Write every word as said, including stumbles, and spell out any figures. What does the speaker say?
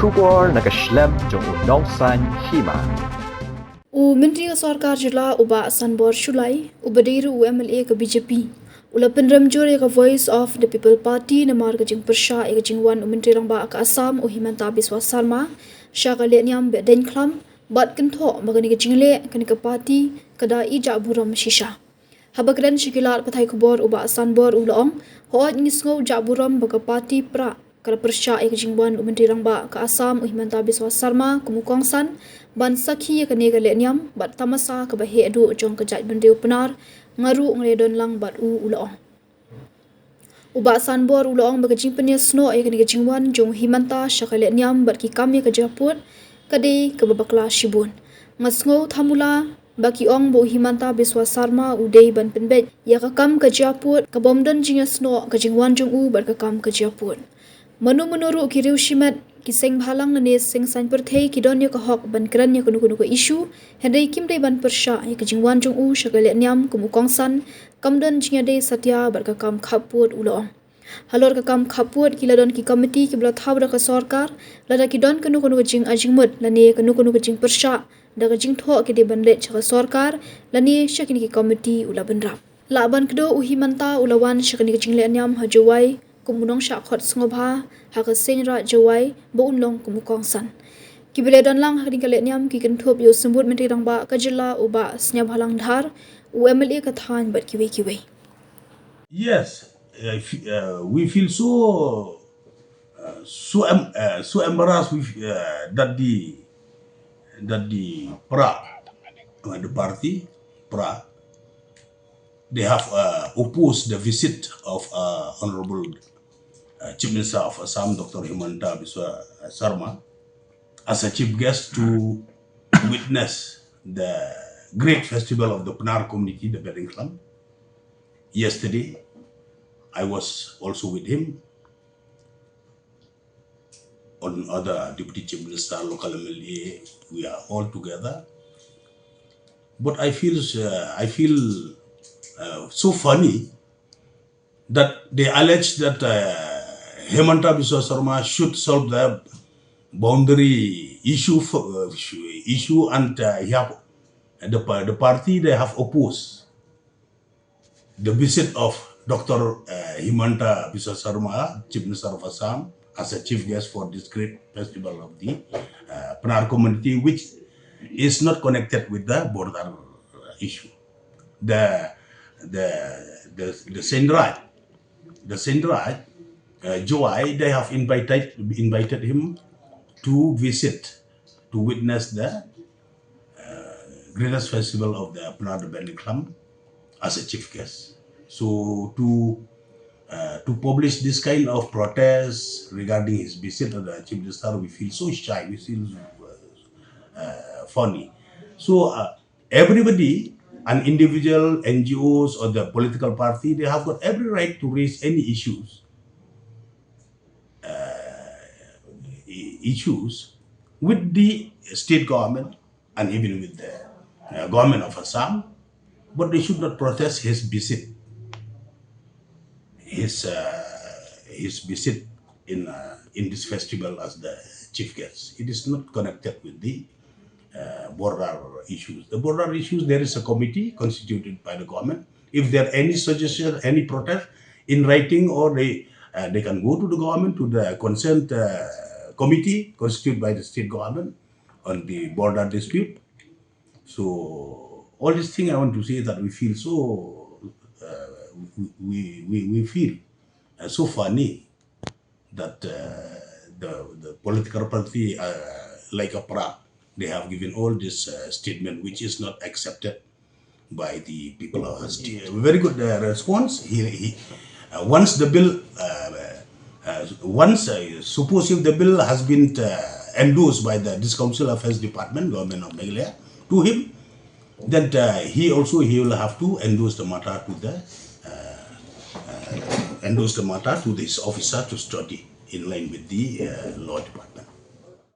Khubor na ka shlem jong u nongsan hima. U Myntri ka Sorkar Jylla u Bah Sanbor Shullai, uba dei ruh u M L A ka B J P, u la pynrem jur ïa ka Voice of the People Party namar ka jingpyrshah ïa ka jingwan u Myntri Rangbah ka Assam u Himanta Biswa Sarma sha ka lehniam Behdeiñkhlam, bad kynthoh ba kane ka jingleh kane ka party ka da i jahburom shisha. Haba kren sha ki lad pathai khubor u Bah Sanbor u la ong, hooid ngi sngew jahburom ba ka party prah ka la pyrshah ïa ka jingwan u Myntri Rangbah ka Assam u Himanta Biswa Sarma kum u kongsan ban sakhi ïa kane ka lehniam bad tamasa kaba heh duh jong ka jaitbynriew Pnar, nga ruh nga la don lang bad u, u la ong. U Bah Sanbor u la ong ba ka jingpynïasnoh ïa kane ka jingwan jong u Himanta sha ka lehniam bad ki kam ïa ka jingpud ka dei kaba bakla shibun. Nga sngew thamula ba ki ong ba u Himanta Biswa Sarma u dei ban pynbeit ïa ka kam ka jingpud, ka bym don jingïasnoh ka jingwan jong u bad ka kam ka jingpud. Mano mano ruh ki riew shimet ki seng bhalang lane seng saiñ pyrthei ki don ïa ka hok ban kren ïa kano kano ka issue, hynrei kim dei ban pyrshah ïa ka jingwan jong u sha ka lehniam kum u kongsan, kam don jingïadei satia bad ka kam khappud, u la ong. Halor ka kam khappud ki la don ki komiti kiba la thaw da ka sorkar, lada ki don kano kano ka jingai jingmut lane kano kano ka jingpyrshah da ka jingthoh ki dei ban leit sha ka sorkar lane sha kine ki komiti, u la bynrap. Lah ban kdew u Himanta u la wan sha kane ka jinglehniam ha Jowai kum u nongshah khot sngewbha ha ka Seiñraij Jowai ba un long kum u kongsan. Kiba la don lang ha kane ka lehniam ki kynthup ïa u Symbud Myntri Rangbah ka jylla u Bah Sniawbhalang Dhar, u M L A ka thaiñ bad kiwei kiwei. Yes, uh, f- uh, we feel so uh, so em- uh, so embarrassed with uh, that the that the pra uh, the party pra they have uh, opposed the visit of uh, Honorable uh, Chief Minister of Assam, Doctor Himanta Biswa Sarma, as a chief guest to witness the great festival of the Pnar community, the Behdeiñkhlam. Yesterday, I was also with him. On other deputy chief minister, local M L A, we are all together. But I feel uh, I feel uh, so funny that they allege that uh, Himanta Biswa Sarma should solve the boundary issue for, uh, issue and uh, he have the, pa- the party they have opposed the visit of Doctor Uh, Himanta Biswa Sarma, Chief Minister of Assam, as a chief guest for this great festival of the uh, Pnar community, which is not connected with the border issue. The the the, the Seiñraij, the Seiñraij, uh, Jowai, they have invited invited him to visit to witness the uh, greatest festival of the Pnar Behdeiñkhlam as a chief guest. So to uh, to publish this kind of protest regarding his visit as the chief minister, we feel so shy. We feel uh, uh, funny. So uh, everybody, an individual, N G Os, or the political party, they have got every right to raise any issues uh, i- issues with the state government and even with the uh, government of Assam, but they should not protest his visit, his uh, his visit in uh, in this festival as the chief guest. It is not connected with the uh, border issues. The border issues, there is a committee constituted by the government. If there are any suggestion, any protest in writing, or they uh, they can go to the government, to the consent uh, committee constituted by the state government on the border dispute. So all this thing I want to say that we feel so uh, we, we, we feel uh, so funny that uh, the, the political party uh, like APRA, they have given all this uh, statement which is not accepted by the people of Hasti. A very good uh, response. He, he uh, once the bill, uh, uh, once uh, suppose if the bill has been uh, endorsed by the this Council Affairs Department, Government of Meghalaya, to him, then uh, he also he will have to endorse the matter to the uh, uh, endorse the matter to this officer to study in line with the uh, law department.